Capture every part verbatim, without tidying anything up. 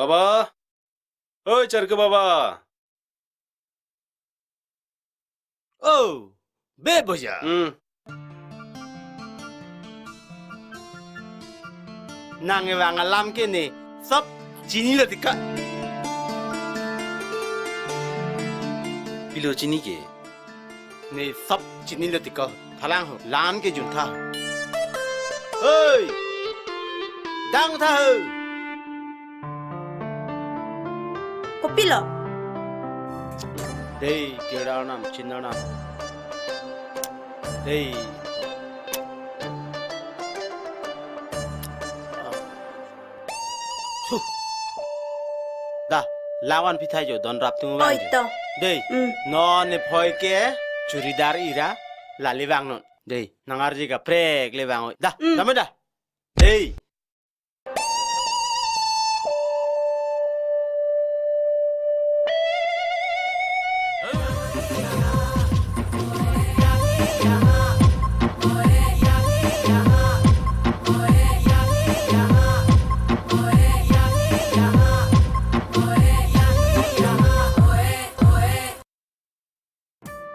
Baba. Oi, Charke baba. Oh, be boja. Hmm. Nangkevang alam ke ne sop chinilo tiko. Pilo chini ke? Ne sop chinilo tiko. Thalang ho, lan ke juntha. Hei! Dangtha ho. Kopilo? Dei, Kirla Arnam, Chin Arnam. Dei. Huh. Da, lavan pithai jo, don rap tung. Oi vang jo. To. Dei. Hmm. Non ne phoi ke churidar ira, lale vangnon. Dei, nang arje kaprek le vang oi. Da, hmm, dam da. Dei.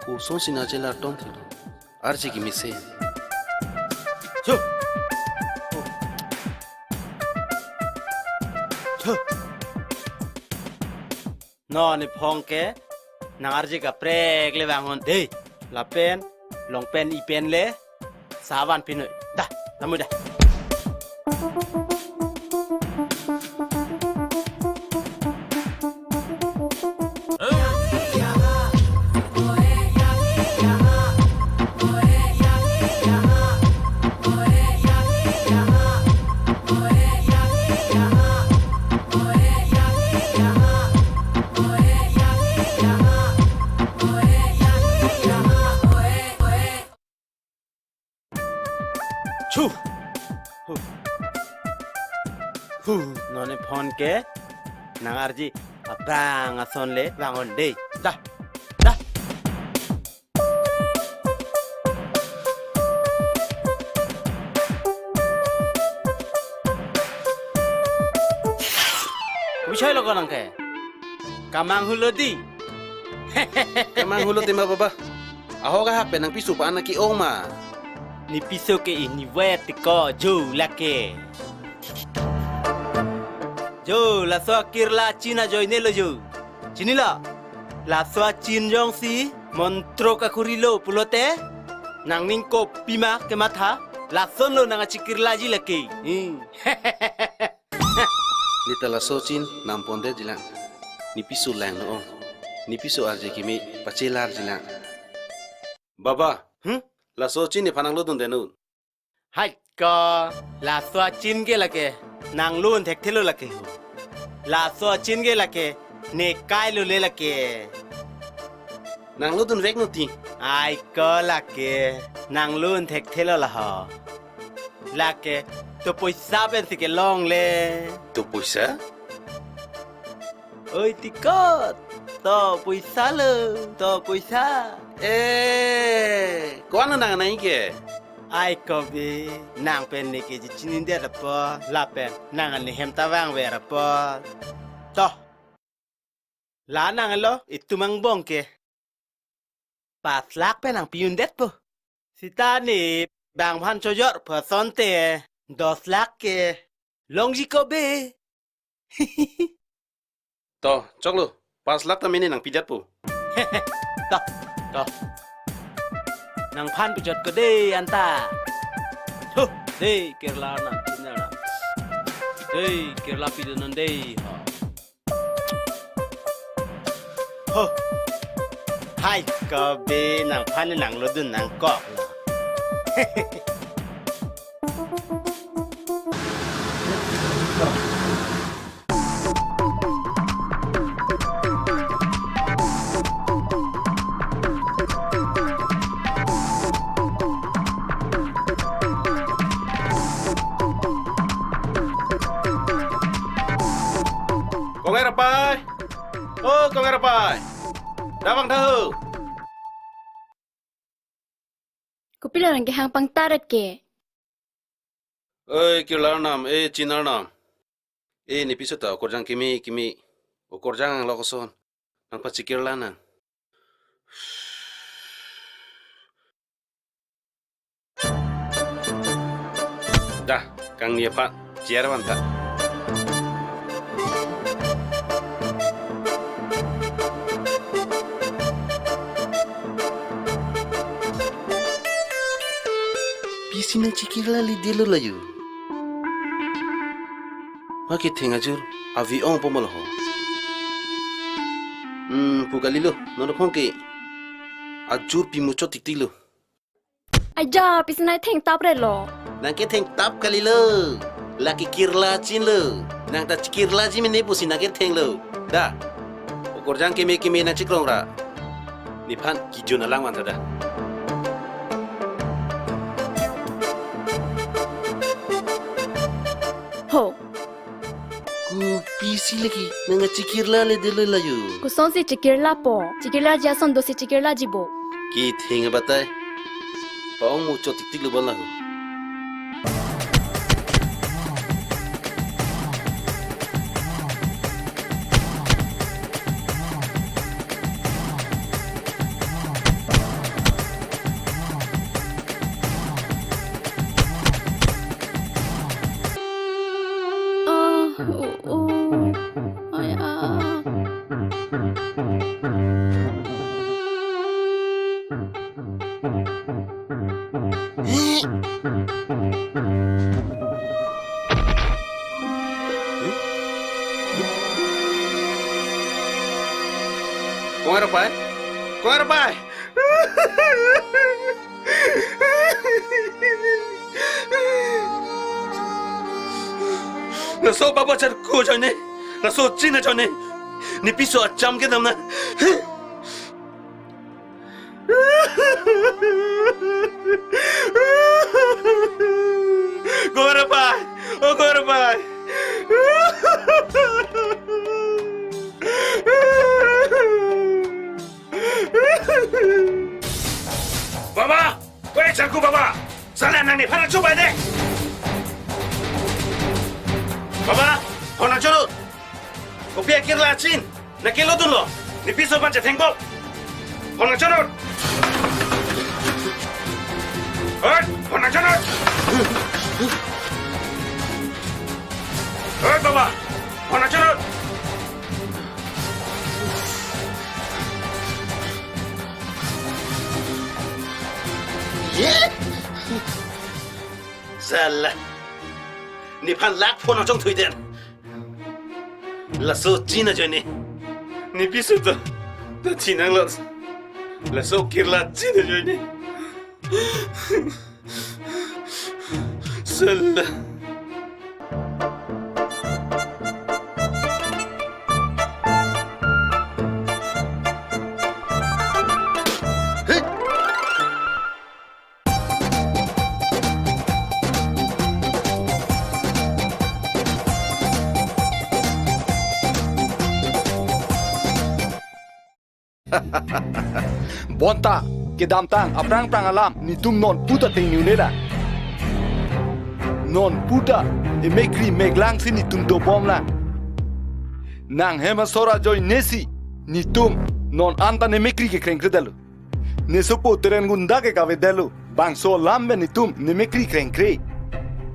Koson sina chelar tong thilo. Arje kimi se. Chu. Chu. Non ne phong ke nang arje kaprek le vangnon dei. Lapen, longpen ipen le savan pinoi. Da, namu da. Chu. Hu. Hu. Non ne phong ke nang arje abang ason le vangnon dei. Da. Da. Kopi choi lo ko nang ke? Kamang hulo dei. Kamang hulo tema baba. Ahok ahak pen nang piso pa anak ke-ong ma. Ne piso ke ini wet ko jo lake. Jo, laso Kirla Chin ajoine lo jo. Chinilo? Laso Chin jongsi montro kakhuri lo pulote nangning kopima kematha, lason lo nang achikirlaji lake. Hmm. Ne ta laso Chin nampondet jilang. Ne piso lang no ong. Ne piso arje kimi pachelar jilang. Baba, hmm? Laso Chin nephan nanglodun det non. Hai ko, laso Chin ke lake nanglun thekthelo lake ho. Laso Chin ke lake ne kai lo le lake. Nanglodun vek non ti. Ai ko lake nanglun thekthelo la ho. Lake to poisa pensi kelong le. To poisa? Oi tiko, to poisa lo, to poisa. Eh, ko-an nang nai ke? Ai ko be, nang pen ne ke chinindet apot, lapen nang ne hem ta vangver apot. To. La nanglo, itum angbong ke pas lak pen nangpi-undetpo. Sita ne bang aphan chojor pu asonte dos lak ke longji ko be. To, choklo, pas lak ta mene nangpidetpo. To, to. Nangphan pijot ko dei anta. Huh, dei Kirla Arnam, Chin Arnam. Dei Kirla pidunnon dei. Ho. Ho. Hai ko be nangphan nanglodun nangkok. Kong Erpai. Oh, Kong Erpai. Davang tha ho. Kopilo nang kehang pangtaret ke? Oi, Kirla Arnam, eh, Chin Arnam. Eh, nepiso ta okorjang keme keme. Okorjang lo koson. Nangpachikirla nang. Dah, kangni aphan chair vantha. Pisi nangchikirla ledetlo la jo. Ma ketheng ajur ave ong po ma lo ho. Hmm, pu kalilo, non aphong ke ajur pimuchot tiktiklo. Aja, pisi nangthengtap re lo. Nangkethengtap kalilo. La kekirla chinlo. Nang ta chikirlaji mene pusi nangkethenglo. Dah. Okorjang keme keme nangchikrong ra. Nephan kejun alang vantha dah. Ho. Kopisi lake nangchikirla ledetlo la jo. Kosonsi chikirlapo? Chikirlaji ason dosi chikirlaji bo. Ketheng abatai. Pa-ong muchot tiktiklo bon la ho. Ah, oh, oh. Ay, ah. Kong Arpai? Kong Arpai? Laso baba charko ajoine. Laso chin ajoine. Nepiso acham kedam na. Kong Arpai, oh Kong Arpai. Baba, koi charko baba. Sala nangnephan achubai de. Baba, hona choro. Kopi akirla chin. Nangkelodunlo, nepiso aphan chethengpo. Hona choro. Oi, hona choro. Oi, baba, hona choro. Ye? Sala. Nephan lak phone achong thui den. Laso chin ajoine. Nepiso ta, ta chinang lo. Laso kirla chin ajoine. Sala. Bonta, kedamtang aphrang phrang alam netum non puta thengniune la. Non puta emekri meklangsi netum dobomlang. Nanghem asor ajoinesi netum non anta nemekri kekrengkredetlo. Nesopo Teren gunda ke kavedetlo. Bangso alam pen netum nemekri krengkre.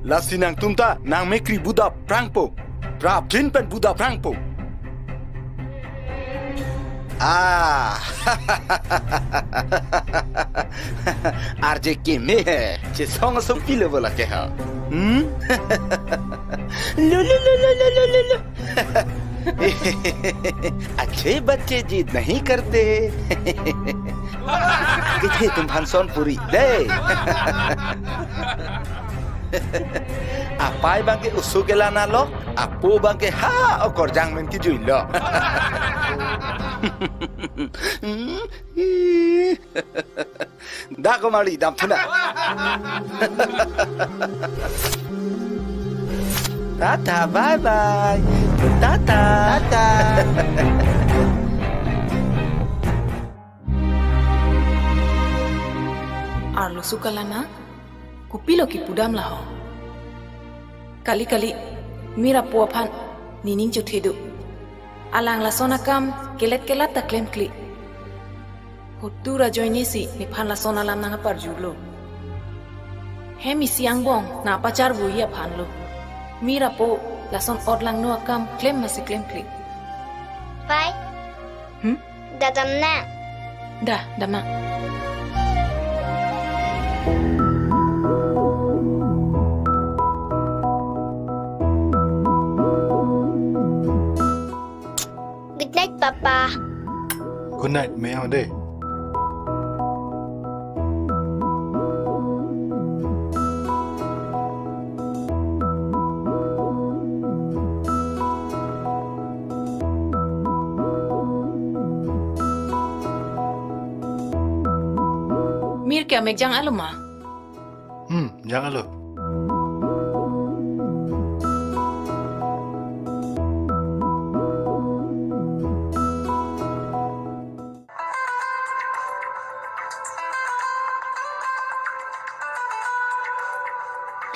Lasi nangtum ta nangmekri budap prangpo. Prapjin pen budap prangpo. Ah. Arje keme he. Chesong aso pilo bola ke ha. Hmm? Lo, lo, lo. अच्छे बच्चे जिद नहीं करते। Kethe atum aphan son puri de. Apai abangke oso kelang lo, apo abangke ha okorjang pen kejuilo. Dak komarli damthuna. Tata, bye bye. Tata. Tata. Arloso kalana, kopilo kipudam laho. Kali kali, mir apo aphan Nening chothe do. Alang lason akam kelet kelat ta klemkle. Hotur ajoine si nephan lason alam nang aparjurlo. Hem isi angbong nang apacharvoji aphanlo. Mir apo lason ot langno akam klem masi klemkle. Pai. Hmm? Dak damnang. Dah, damnang. Good night, Papa. Good night, me ang de. Mir ke amek jang-alo ma? Hmm, jang-alo.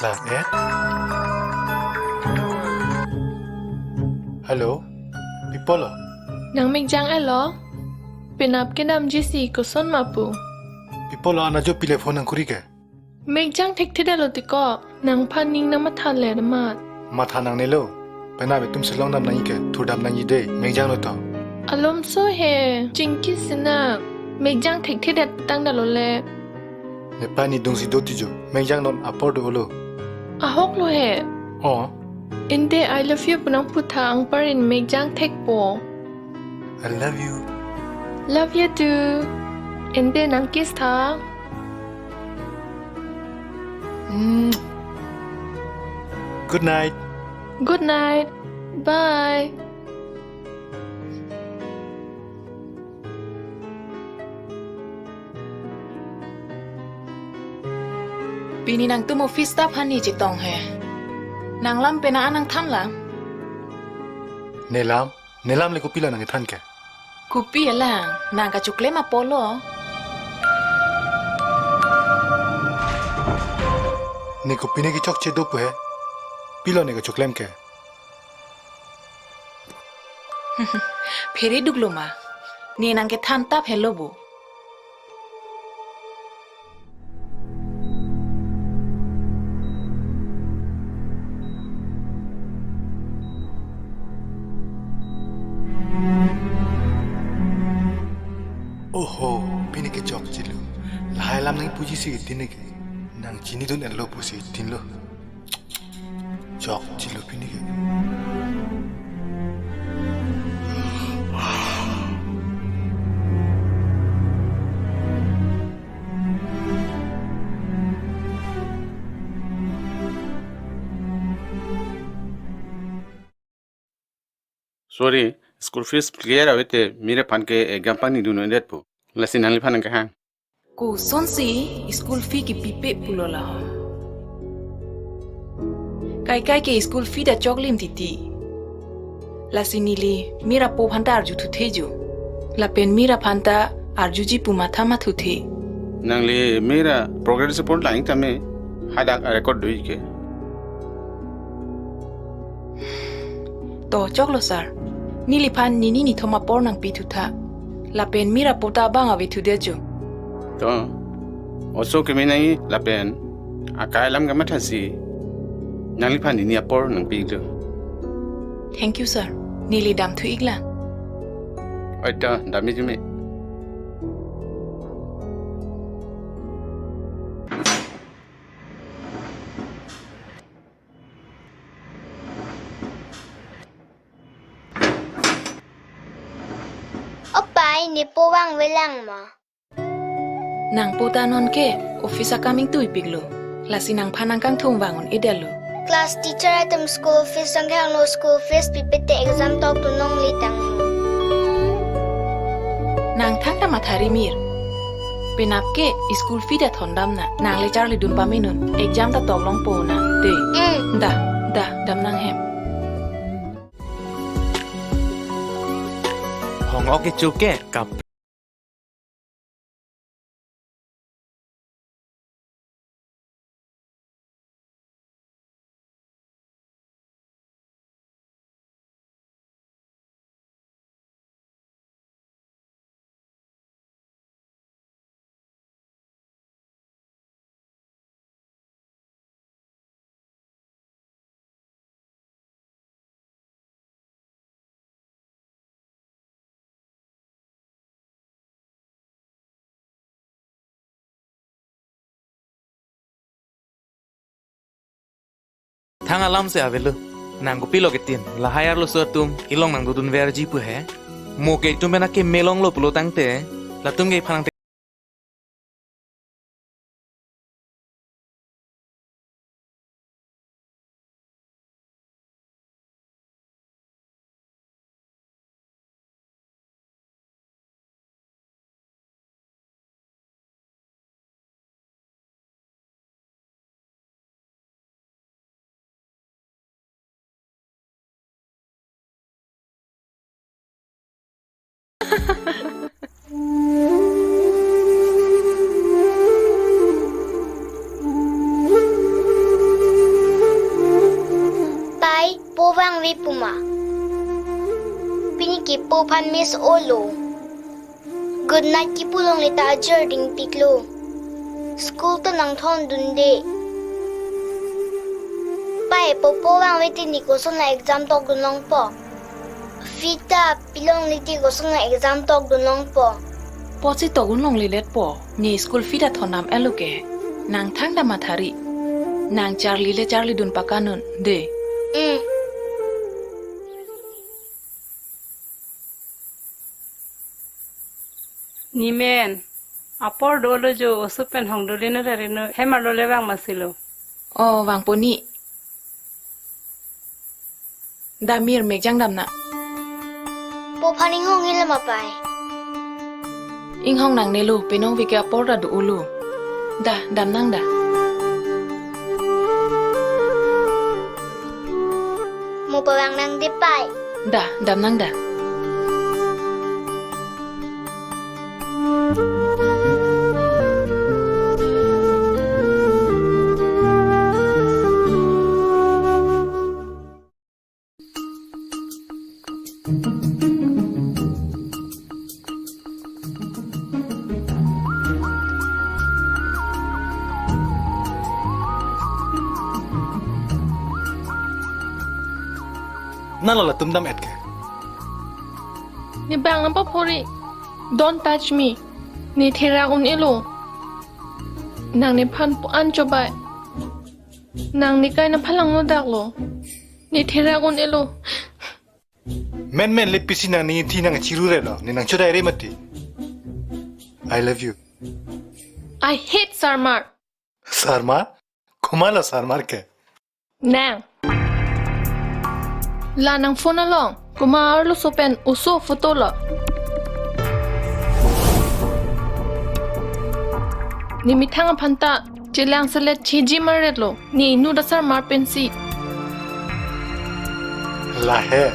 Class eight. Hello, pi apotlo? Nang mek jang-alo? Penap kedamji si koson ma pu? Pi apotlo, an ajo pile phone nang kuri ke? Mek jang thekthedetlo tiko, nangphan ning nang matha le damat. Matha nangnelo, penap etum si longdam nangji ke, thurdam nangji de, mek janglo to. Alomso he, chingki sina, mek jang thekthedet tangdetlo le. Nephan ni dungsi do tijo, mek jang non apor dolo. Ahoklo he. Oh. Ante I love you pu nang putha, anparta mek jang thekpo. I love you. Love you too. Ante nang kiss tha. Mm. Good night. Good night. Bye. Pini nangtum office staff aphan ne chetong he. Nang lam pen an nangthanlang. Ne lam, ne lam le kopilo nangkethan ke? Kopi alang, nang kachoklem apotlo. Ne kopine kechokche do pu he? Pilo ne kachoklem ke? Phere duklo ma? Ne nangkethan tap helo bo. Oho, pini kechokchelo. Lahai alam nangpuji si itin ke. Nang chinidun-etlo pusi itinlo. Chokchelo pini ke. Sorry, school fees clear ave te Mir aphan ke exam pangnidunnedetpo. Lasi nangliphan nangkehang. Kosonsi school fee kipipe pulo la ho. Kaikai ke school fee ta choklim titi. Lasi neli Mir apo aphanta arju thuthe jo. Lapen Mir aphanta arjuji pu matha mathuthe. Nangli Mir a progress report lang tame hadak record do-ik ke. To choklo sir. Neliphan nini nithom apor nangpi thutha. Lapen Mir apo ta abang ave thudet jo. To. Oso keme nangji lapen akai alam kamathasi nangliphan nini apor nangpilo. Thank you sir. Neli damthu-iklang. Oi to, dam-ik me. O pai, ne po vangvelang ma? Nangpo ta non ke office akam ingtuipiklo. Lasi nangphan nangkangthum vang un-edetlo. Class teacher atum school fees nangkehangno, school fees pipe te exam top tu nonglitang. Nang thangta mathari Mir. Penap ke school fee ta thondamnang. Nang le charlidun pamenon. Exam ta top longpo nang. De. Mm. Da, da, damnang hem. Hong ok kecho ke kap. Thang alam si avelo. Nang kopilo ketin, lahai arloso atum ilong nangdodunverji pu he. Mo ke itum pen akeme longlo pulo tangte, latum ke iphan nang Pai, po vangve puma. Pini ke po aphan miss olo. Good night kipu longle ta ajor dingpiklo. School ta nangthondunde. Pai, po po vangve te ne kosonlo exam tokdun longpo? Fee ta pi longle te kosonlo exam tokdun longpo? Po si tokdun longleletpo. Ne school fee ta thondam-etlo ke. Nang thangta mathari. Nang charli le charlidun pakanun de. Mm. Nemen, apor dolo jo, oso pen hong dolo no rari no, hem arlo le vang masilo. O, vangpo ne. Da mir mekjang damna. Po aphan inghong helo ma pai? Inghong nangnelo, penong vike apor ta dolo. Da, damnang da. Mo pavang nang de pai. Da, damnang da. Nalo latum dam-et ke. Ne bang nangpaphori. Don't touch me. Ne therak un-elo. Nang nephan pu-an chobai. Nang ne kai nangphan langno daklo. Ne therak un-elo. Menmen le pisi nang ne thi nang chirurelo, ne nang chodaire mati. I love you. I hate sarmar. Sarmar? Komatlo sarmar ke? Nang. La nang phone along komat arloso pen oso photo lo? Ne methang aphan ta chelang selet chiji maretlo. Ne inut asarmar pensi. Lahei.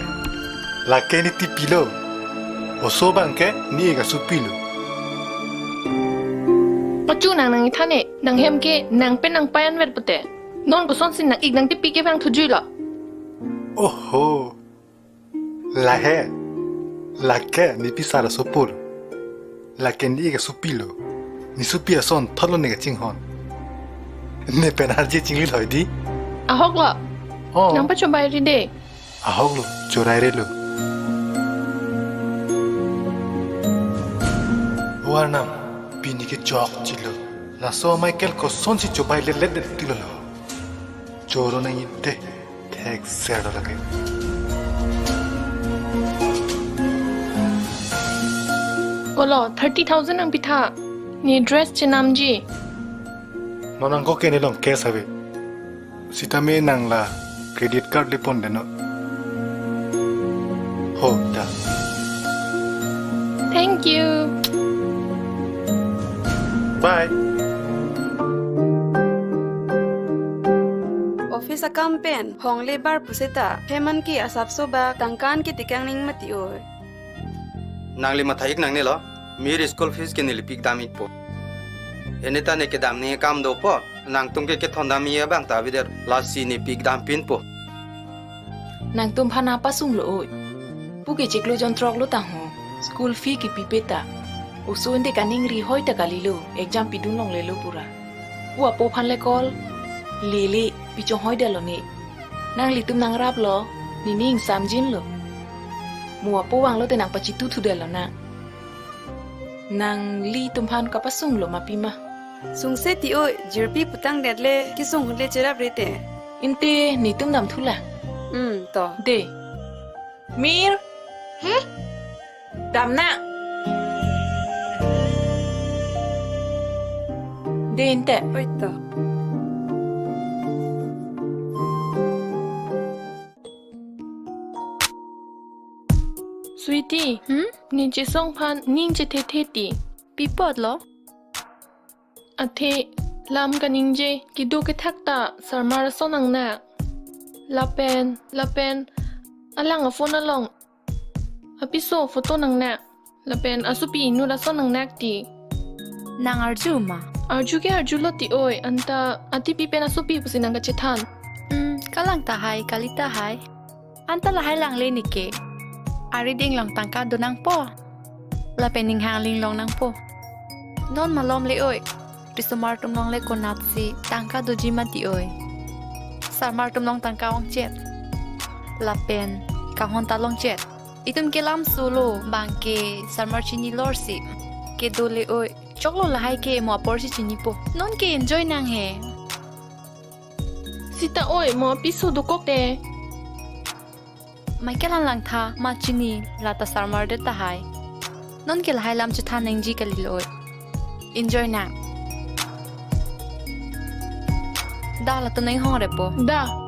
Lake ne tipilo. Oso abang ke ne ik asopilo. Pachu nang nang-itha ne, nang hem ke nang pen nangpai anvet pute. Non kosonsi nang ik nangtipi kevang thujuilo? Oho. Lahei. Lake ne pisar asopolo. Lake ne ik asopilo. Ne sopi ason thotlo ne kachinghon. Ne pen arje chinglit hoi di. Ahoklo. Oh. Nangpachobai ri de. Ahoklo, chorairelo. O Arnam, pini ke chokchelo. Laso Michael kosonsi chobai letlet det tilolo. Choro nang ite, thek ser do lake. Kolo, thirty thousand nangpitha. Ne dress chenamji. Non nangkok ke ne along cash ave. Sitame nang la credit card le pon deno. Ho, da. Thank you. Bye. Office akam pen hong le bar puseta, hem an ke asapso bak tangka an ke tekang ning mati oi. Nangli matha ik nangnelo, mir school fees ke neli pik dam ikpo. Ene ta ne kedam ne kam dopo, nangtum ke kethon dam ye abang ta avedet, lasi ne pik dam pinpo. Nangtum aphan apasung lo oi. Pu ke chiklo jontrok lo tangho, school fee kepipe ta. Oso ende kaningri hoi ta kalilo, exam pidun longlelo pura. Pu apo aphan le call, lele, pichong hoi dalo ne. Nanglitum nangraplo, nini ingsamjinlo. Mo apo vanglo te nangpachithu thudetlo na. Nanglitum aphan kapasunglo ma pima. Sungse ti oi, jirpi putang det le, kesung hule cherap rete. Ante netum damthu la. Hmm, to. De. Mir. He? Damnang. De ante. Oi to. Sweetie, hmm? Ning chesong aphan ning chethethe ti. Pi apotlo? Athe lam kaningje kedo kethak ta sarmar ason nangnang. Lapen, lapen alang aphone along apiso photo nangnang. Lapen asopi inut ason nangnang ti. Nang arju ma? Arju ke arjulo ti oi, anta atipi pen asopi pusi nang kachethan. Hmm, kalang tahai, kali tahai. Anta lahai langle neke. Arideng along tangka donangpo. Lapen ninghang linglong nangpo. Non malom le oi. Risomar atum along le konatsi tangka doji ma ti oi. Sarmar atum along tangka ongchet. Lapen kanghon ta longchet. Itum ke lam solo bang ke sarmar chini lorsi. Kedo le oi. Choklo lahai ke mo apor si chinipo. Non ke enjoy nang he. Sita oi, mo apiso dokok te. Michael an langtha ma chini, lata sarmar det tahai. Non ke lahai lam chethan nangji kalilo oi. Enjoy nang. Da latum nang hong repo. Da.